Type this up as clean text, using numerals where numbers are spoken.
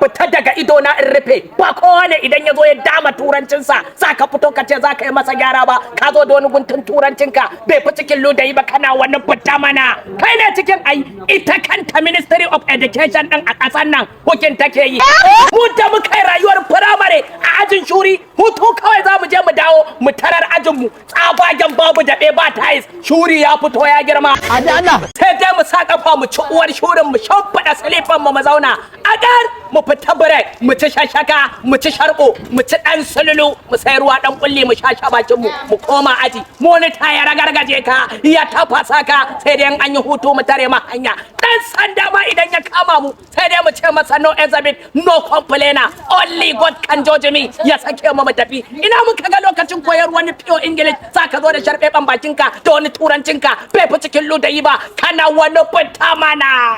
Fita daga ido na in rufe. Ba kowa ne idan ya zo ya dama turancinsa za ka fito ka ce za ka yi masa gyara ba. Ka zo da wani guntun turancinka, bai fi cikin ludayi ba, kana wani "fita mana". Kai ne cikin ai. Ita kanta Ministry of Education din a ƙasar nan hukin take yi. Mu da muka yi rayuwar firamare a ajin shuri, hutu kawai za mu je mu dawo mu tarar ajinmu tsabagen babu daɓe, ba tiles, shuri ya fito ya girma. Sai dai mu sa kafa mu ci uwar shurin, mu shimfiɗa silifan mu, mu zauna a dar, mu fita break, mu ci shashaka, mu ci sharɓo, mu ci ɗan sululu, mu sai ruwa ɗan kulli, mu sha sha bakin mu, mu koma aji. Monitor ya ragargaje ka, ya tafasa ka. Sai dai in an yi hutu mu tare ma hanya. Dan sanda ma idan ya kama mu, sai dai mu ce masa, "No exhibit, no complainer, only God can judge me." Ya sake mu mu tafi. Ina muka ga lokacin koyar wani pure English? Za ka zo da sharɓeɓen bakinka da wani turancinka bai fi cikin ludayi ba, kana wani "fita mana".